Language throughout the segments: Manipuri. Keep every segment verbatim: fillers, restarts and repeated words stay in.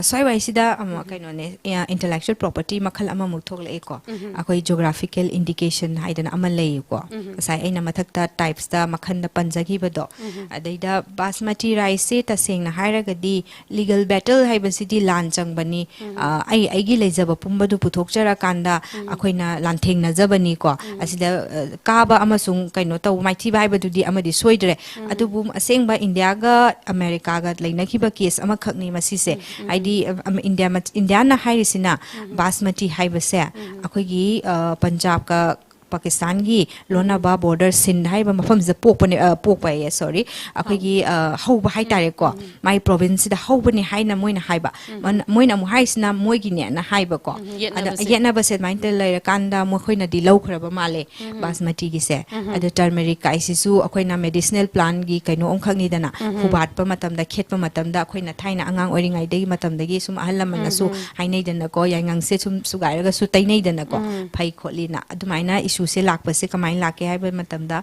ꯁ꯭ꯋꯥꯏꯋꯥꯏꯁꯤꯗ ꯑꯃ ꯀꯩꯅꯣꯅꯦ, intellectual property ꯃꯈꯜ ꯑꯃꯃꯨꯛ ꯊꯣꯛꯂꯛꯑꯦꯀꯣ꯫ ꯑꯩꯈꯣꯏ geographical indication ꯍꯥꯏꯗꯅ ꯑꯃ ꯂꯩꯌꯦꯀꯣ꯫ ꯉꯁꯥꯏ ꯑꯩꯅ ꯃꯊꯛꯇ typesꯇ ꯃꯈꯜꯗ ꯄꯟꯖꯈꯤꯕꯗꯣ꯫ ꯑꯗꯩꯗ ꯕꯥꯁꯃꯇꯤ riceꯁꯦ ꯇꯁꯦꯡꯅ ꯍꯥꯏꯔꯒꯗꯤ legal battle ꯍꯥꯏꯕꯁꯤꯗꯤ ꯂꯥꯟ ꯆꯪꯕꯅꯤ꯫ ꯑ, ꯑꯩ ꯑꯩꯒꯤ ꯂꯩꯖꯕ ꯄꯨꯝꯕꯗꯨ ꯄꯨꯊꯣꯛꯆꯔꯀꯥꯟꯗ ꯑꯩꯈꯣꯏꯅ ꯂꯥꯟꯊꯦꯡꯅꯖꯕꯅꯤꯀꯣ꯫ ꯑꯁꯤꯗ, ꯑ, ꯀꯥꯕ ꯑꯃꯁꯨꯡ ꯀꯩꯅꯣ ꯇꯧꯕ, ꯃꯥꯏꯊꯤꯕ ꯍꯥꯏꯕꯗꯨꯗꯤ ꯑꯃꯗꯤ ꯁꯣꯏꯗ꯭ꯔꯦ꯫ ꯑꯗꯨꯕꯨ ꯑꯁꯦꯡꯕ ꯏꯟꯗꯤꯌꯥꯒ ꯑꯃꯦꯔꯤꯀꯥꯒ ꯂꯩꯅꯈꯤꯕ case ꯑꯃꯈꯛꯅꯤ ꯃꯁꯤꯁꯦ꯫ ꯍꯥꯏꯗꯤ, ꯑ, ꯑꯃ, ꯏꯟꯗꯤꯌꯥ ꯃꯆ-, ꯏꯟꯗꯤꯌꯥꯅ ꯍꯥꯏꯔꯤꯁꯤꯅ ꯕꯥꯁꯃꯇꯤ ꯍꯥꯏꯕꯁꯦ ꯑꯩꯈꯣꯏꯒꯤ, ꯑ, ꯄꯟꯖꯥꯕꯀ ꯄꯥꯀꯤꯁꯇꯥꯟꯒꯤ ꯂꯣꯅꯥꯕꯥ border ꯁꯤꯟꯗ ꯍꯥꯏꯕ ꯃꯐꯝꯁꯤꯗ ꯄꯣꯛꯄꯅꯦ, ꯑ, ꯄꯣꯛꯄ ꯑꯌꯦ, sorry, ꯑꯩꯈꯣꯏꯒꯤ, ꯑ, ꯍꯧꯕ ꯍꯥꯏꯇꯥꯔꯦꯀꯣ꯫ ꯃꯥꯏ provinceꯁꯤꯗ ꯍꯧꯕꯅꯦ ꯍꯥꯏꯅ ꯃꯣꯏꯅ ꯍꯥꯏꯕ꯫ ꯃꯣꯏꯅ, ꯃꯣꯏꯅ ꯑꯃꯨꯛ ꯍꯥꯏꯁꯤꯅ ꯃꯣꯏꯒꯤꯅꯦꯅ ꯍꯥꯏꯕꯀꯣ꯫ ꯑꯗ ꯌꯦꯠꯅꯕꯁꯦ꯫ ꯌꯦꯠꯅꯕꯁꯦ ꯑꯗꯨꯃꯥꯏꯅ ꯇꯧ ꯂꯩꯔꯀꯥꯟꯗ ꯃꯈꯣꯏꯅꯗꯤ ꯂꯧꯈ꯭ꯔꯕ ꯃꯥꯜꯂꯦ ꯕꯥꯁꯃꯇꯤꯒꯤꯁꯦ꯫ ꯑꯗ turmeric ꯀꯥꯏꯁꯤꯁꯨ ꯑꯩꯈꯣꯏꯅ medicinal plantꯒꯤ ꯀꯩꯅꯣ ꯑꯃꯈꯛꯅꯤꯗꯅ, ꯍꯨꯕꯥꯠꯄ ꯃꯇꯝꯗ, ꯈꯦꯠꯄ ꯃꯇꯝꯗ ꯑꯩꯈꯣꯏꯅ ꯊꯥꯏꯅ ꯑꯉꯥꯡ ꯑꯣꯏꯔꯤꯉꯩꯗꯒꯤ ꯃꯇꯝꯗꯒꯤ ꯁꯨꯝ ꯑꯍꯜ ꯂꯃꯟꯅꯁꯨ ꯍꯥꯏꯅꯩꯗꯅꯀꯣ, ꯌꯥꯏꯉꯪꯁꯦ ꯁꯨꯝ ꯁꯨꯒꯥꯏꯔꯒꯁꯨ ꯇꯩꯅꯩꯗꯅꯀꯣ, ꯐꯩ ꯈꯣꯠꯂꯤꯅ꯫ ꯑꯗꯨꯃꯥꯏꯅ issueꯁꯦ ꯂꯥꯛꯄꯁꯦ ꯀꯃꯥꯏꯅ ꯂꯥꯛꯀꯦ ꯍꯥꯏꯕ ꯃꯇꯝꯗ,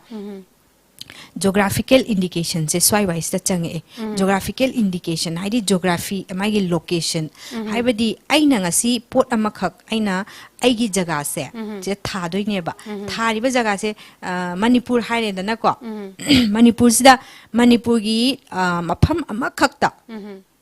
geographical indicationꯁꯦ ꯁ꯭ꯋꯥꯏ ꯋꯥꯏꯁꯤꯗ ꯆꯪꯉꯛꯑꯦ꯫ Geographical indication ꯍꯥꯏꯗꯤ geography, ꯃꯥꯒꯤ location꯫ ꯍꯥꯏꯕꯗꯤ ꯑꯩꯅ ꯉꯁꯤ ꯄꯣꯠ ꯑꯃꯈꯛ, ꯑꯩꯅ ꯑꯩꯒꯤ ꯖꯒꯥꯁꯦ ꯁꯤꯗ ꯊꯥꯗꯣꯏꯅꯦꯕ꯫ ꯊꯥꯔꯤꯕ ꯖꯒꯥꯁꯦ, ꯑ, ꯃꯅꯤꯄꯨꯔ ꯍꯥꯏꯔꯦꯗꯅꯀꯣ꯫ ꯃꯅꯤꯄꯨꯔꯁꯤꯗ, ꯃꯅꯤꯄꯨꯔꯒꯤ, ꯑ, ꯃꯐꯝ ꯑꯃꯈꯛꯇ,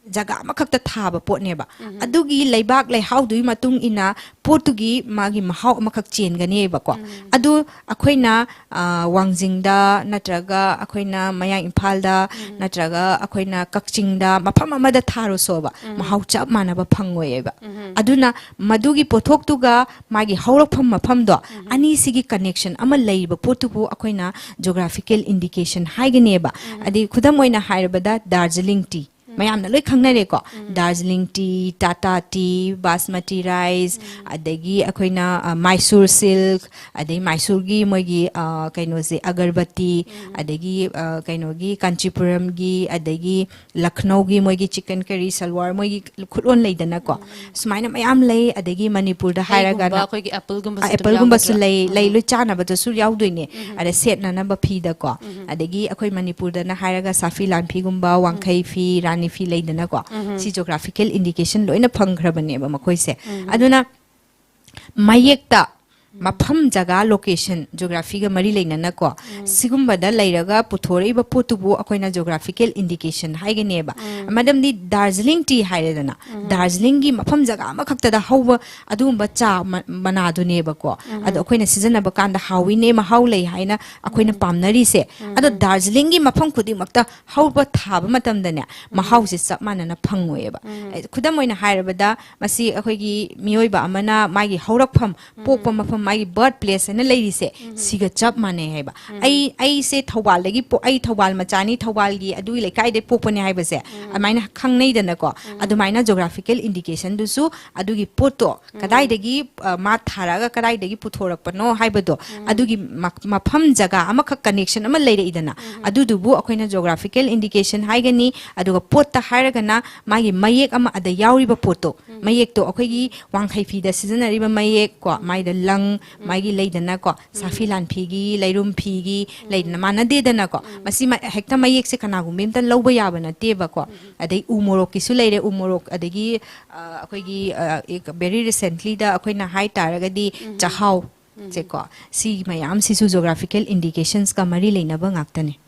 ꯖꯒꯥ ꯑꯃꯈꯛꯇ ꯊꯥꯕ ꯄꯣꯠꯅꯦꯕ꯫ ꯑꯗꯨꯒꯤ ꯂꯩꯕꯥꯛ ꯂꯩꯍꯥꯎꯗꯨꯒꯤ ꯃꯇꯨꯡ ꯏꯟꯅ ꯄꯣꯠꯇꯨꯒꯤ ꯃꯥꯒꯤ ꯃꯍꯥꯎ ꯑꯃꯈꯛ ꯆꯦꯟꯒꯅꯦꯕꯀꯣ꯫ ꯑꯗꯨ ꯑꯩꯈꯣꯏꯅ, ꯑ, ꯋꯥꯡꯖꯤꯡꯗ ꯅꯠꯇ꯭ꯔꯒ ꯑꯩꯈꯣꯏꯅ ꯃꯌꯥꯡ ꯏꯝꯐꯥꯜꯗ ꯅꯠꯇ꯭ꯔꯒ ꯑꯩꯈꯣꯏꯅ ꯀꯛꯆꯤꯡꯗ ꯃꯐꯝ ꯑꯃꯗ ꯊꯥꯔꯨꯁꯣꯕ, ꯃꯍꯥꯎ ꯆꯞ ꯃꯥꯟꯅꯕ ꯐꯪꯉꯣꯏꯌꯦꯕ꯫ ꯑꯗꯨꯅ ꯃꯗꯨꯒꯤ ꯄꯣꯠꯊꯣꯛꯇꯨꯒ ꯃꯥꯒꯤ ꯍꯧꯔꯛꯐꯝ ꯃꯐꯝꯗꯣ, ꯑꯅꯤꯁꯤꯒꯤ connection ꯑꯃ ꯂꯩꯔꯤꯕ ꯄꯣꯠꯇꯨꯕꯨ ꯑꯩꯈꯣꯏꯅ geographical indication ꯍꯥꯏꯒꯅꯦꯕ꯫ ꯑꯗꯩ ꯈꯨꯗꯝ ꯑꯣꯏꯅ ꯍꯥꯏꯔꯕꯗ ꯗꯥꯔꯖꯤꯂꯤꯡ tea꯫ ꯃꯌꯥꯝꯅ ꯂꯣꯏ ꯈꯪꯅꯔꯦꯀꯣ꯫ Darjeeling tea, Tata tea, basmati rice, ꯑꯗꯒꯤ ꯑꯩꯈꯣꯏꯅ, ꯑ, ꯃꯥꯏꯁꯨꯔ silk, ꯑꯗꯩ ꯃꯥꯏꯁꯨꯔꯒꯤ ꯃꯣꯏꯒꯤ, ꯑ, ꯀꯩꯅꯣꯁꯦ, ꯑꯒꯔꯕꯇꯤ, ꯑꯗꯒꯤ, ꯑ, ꯀꯩꯅꯣꯒꯤ ꯀꯥꯟꯆꯤꯄꯨꯔꯝꯒꯤ, ꯑꯗꯒꯤ ꯂꯈꯅꯧꯒꯤ ꯃꯣꯏꯒꯤ chicken curry salwar, ꯃꯣꯏꯒꯤ ꯈꯨꯠꯂꯣꯟ ꯂꯩꯗꯅꯀꯣ꯫ ꯁꯨꯃꯥꯏꯅ ꯃꯌꯥꯝ ꯂꯩ꯫ ꯑꯗꯒꯤ ꯃꯅꯤꯄꯨꯔꯗ ꯍꯩꯒꯨꯝꯕ, ꯍꯥꯏꯔꯒꯅ ꯑꯩꯈꯣꯏꯒꯤ appleꯒꯨꯝꯕꯁꯨ ꯑ, ꯑꯗꯨꯝ appleꯒꯨꯝꯕꯁꯨ ꯌꯥꯎꯒꯗ꯭ꯔꯥ? ꯂꯩ, ꯂꯩ, ꯂꯣꯏ ꯆꯥꯅꯕꯗꯁꯨ ꯌꯥꯎꯗꯣꯏꯅꯦ꯫ ꯑꯗ ꯁꯦꯠꯅꯅꯕ ꯐꯤꯗꯀꯣ꯫ ꯑꯗꯒꯤ ꯑꯩꯈꯣꯏ ꯃꯅꯤꯄꯨꯔꯗꯅ ꯍꯥꯏꯔꯒ ꯁꯥꯐꯤ ꯂꯥꯟꯐꯤꯒꯨꯝꯕ, ꯋꯥꯡꯈꯩ ꯐꯤ, ꯔꯥꯅꯤ ꯐꯤ ꯂꯩꯗꯅꯀꯣ, ꯁꯤ geographical indication ꯂꯣꯏꯅ ꯐꯪꯈ꯭ꯔꯕꯅꯦꯕ ꯃꯈꯣꯏꯁꯦ꯫ ꯑꯗꯨꯅ ꯃꯌꯦꯛꯇ ꯃꯐꯝ, ꯖꯒꯥ, location, geographyꯒ ꯃꯔꯤ ꯂꯩꯅꯅꯀꯣ, ꯁꯤꯒꯨꯝꯕꯗ ꯂꯩꯔꯒ ꯄꯨꯊꯣꯔꯛꯏꯕ ꯄꯣꯠꯇꯨꯕꯨ ꯑꯩꯈꯣꯏꯅ geographical indication ꯍꯥꯏꯒꯅꯦꯕ꯫ ꯃꯔꯝꯗꯤ ꯗꯥꯔꯖꯤꯂꯤꯡ ꯇꯤ ꯍꯥꯏꯔꯦꯗꯅ, ꯗꯥꯔꯖꯤꯂꯤꯡꯒꯤ ꯃꯐꯝ ꯖꯒꯥ ꯑꯃꯈꯛꯇꯗ ꯍꯧꯕ ꯑꯗꯨꯒꯨꯝꯕ ꯆꯥ ꯃ-, ꯃꯅꯥꯗꯨꯅꯦꯕꯀꯣ꯫ ꯑꯗꯣ ꯑꯩꯈꯣꯏꯅ ꯁꯤꯖꯤꯟꯅꯕ ꯀꯥꯟꯗ ꯍꯥꯎꯏꯅꯦ, ꯃꯍꯥꯎ ꯂꯩ ꯍꯥꯏꯅ ꯑꯩꯈꯣꯏꯅ ꯄꯥꯝꯅꯔꯤꯁꯦ꯫ ꯑꯗꯣ ꯗꯥꯔꯖꯤꯂꯤꯡꯒꯤ ꯃꯐꯝ ꯈꯨꯗꯤꯡꯃꯛꯇ ꯍꯧꯕ ꯊꯥꯕ ꯃꯇꯝꯗꯅꯦ, ꯃꯍꯥꯎꯁꯦ ꯆꯞ ꯃꯥꯟꯅꯅ ꯐꯪꯉꯣꯏꯑꯕ꯫ ꯑꯦ, ꯈꯨꯗꯝ ꯑꯣꯏꯅ ꯍꯥꯏꯔꯕꯗ, ꯃꯁꯤ ꯑꯩꯈꯣꯏꯒꯤ ꯃꯤꯑꯣꯏꯕ ꯑꯃꯅ ꯃꯥꯒꯤ ꯍꯧꯔꯛꯐꯝ, ꯄꯣꯛꯄ ꯃꯐꯝ, ꯃꯥꯒꯤ birth place ꯍꯥꯏꯅ ꯂꯩꯔꯤꯁꯦ, ꯁꯤꯒ ꯆꯞ ꯃꯥꯟꯅꯩ ꯍꯥꯏꯕ꯫ ꯑꯩ, ꯑꯩꯁꯦ ꯊꯧꯕꯥꯜꯗꯒꯤ ꯄꯣ-, ꯑꯩ ꯊꯧꯕꯥꯜ ꯃꯆꯥꯅꯤ, ꯊꯧꯕꯥꯜꯒꯤ ꯑꯗꯨꯒꯤ ꯂꯩꯀꯥꯏꯗꯩ ꯄꯣꯛꯄꯅꯦ ꯍꯥꯏꯕꯁꯦ ꯑꯗꯨꯃꯥꯏꯅ ꯈꯪꯅꯩꯗꯅꯀꯣ꯫ ꯑꯗꯨꯃꯥꯏꯅ geographical indicationꯗꯨꯁꯨ ꯑꯗꯨꯒꯤ ꯄꯣꯠꯇꯣ ꯀꯗꯥꯏꯗꯒꯤ, ꯑ, ꯃꯥ ꯊꯥꯔꯛꯑꯒ ꯀꯗꯥꯏꯗꯒꯤ ꯄꯨꯊꯣꯔꯛꯄꯅꯣ ꯍꯥꯏꯕꯗꯣ, ꯑꯗꯨꯒꯤ ꯃ-, ꯃꯐꯝ ꯖꯒꯥ ꯑꯃꯈꯛ connection ꯑꯃ ꯂꯩꯔꯛꯏꯗꯅ, ꯑꯗꯨꯗꯨꯕꯨ ꯑꯩꯈꯣꯏꯅ geographical indication ꯍꯥꯏꯒꯅꯤ꯫ ꯑꯗꯨꯒ ꯄꯣꯠꯇ ꯍꯥꯏꯔꯒꯅ ꯃꯥꯒꯤ ꯃꯌꯦꯛ ꯑꯃ ꯑꯗ ꯌꯥꯎꯔꯤꯕ ꯄꯣꯠꯇꯣ, ꯃꯌꯦꯛꯇꯣ ꯑꯩꯈꯣꯏꯒꯤ ꯋꯥꯡꯈꯩ ꯐꯤꯗ ꯁꯤꯖꯤꯟꯅꯔꯤꯕ ꯃꯌꯦꯛ ꯀꯣ, ꯃꯥꯏꯗ ꯂꯪ, ꯃꯥꯒꯤ ꯂꯩꯗꯅꯀꯣ, ꯁꯥꯐꯤ ꯂꯥꯟꯐꯤꯒꯤ, ꯂꯩꯔꯨꯝ ꯐꯤꯒꯤ ꯂꯩꯗꯅ, ꯃꯥꯟꯅꯗꯦꯗꯅꯀꯣ꯫ ꯃꯁꯤ ꯃ-, ꯍꯦꯛꯇ ꯃꯌꯦꯛꯁꯦ ꯀꯅꯥꯒꯨꯝꯕ ꯑꯝꯇ ꯂꯧꯕ ꯌꯥꯕ ꯅꯠꯇꯦꯕꯀꯣ꯫ ꯑꯗꯩ ꯎ ꯃꯣꯔꯣꯛꯀꯤꯁꯨ ꯂꯩꯔꯦ, ꯎ ꯃꯣꯔꯣꯛ, ꯑꯗꯒꯤ, ꯑ, ꯑꯩꯈꯣꯏꯒꯤ, ꯑ, very recentlyꯗ ꯑꯩꯈꯣꯏꯅ ꯍꯥꯏ ꯇꯥꯔꯒꯗꯤ ꯆꯥꯛꯍꯥꯎ ꯁꯦꯀꯣ, ꯁꯤ ꯃꯌꯥꯝꯁꯤꯁꯨ geographical indicationsꯀ ꯃꯔꯤ ꯂꯩꯅꯕ ꯉꯥꯛꯇꯅꯦ꯫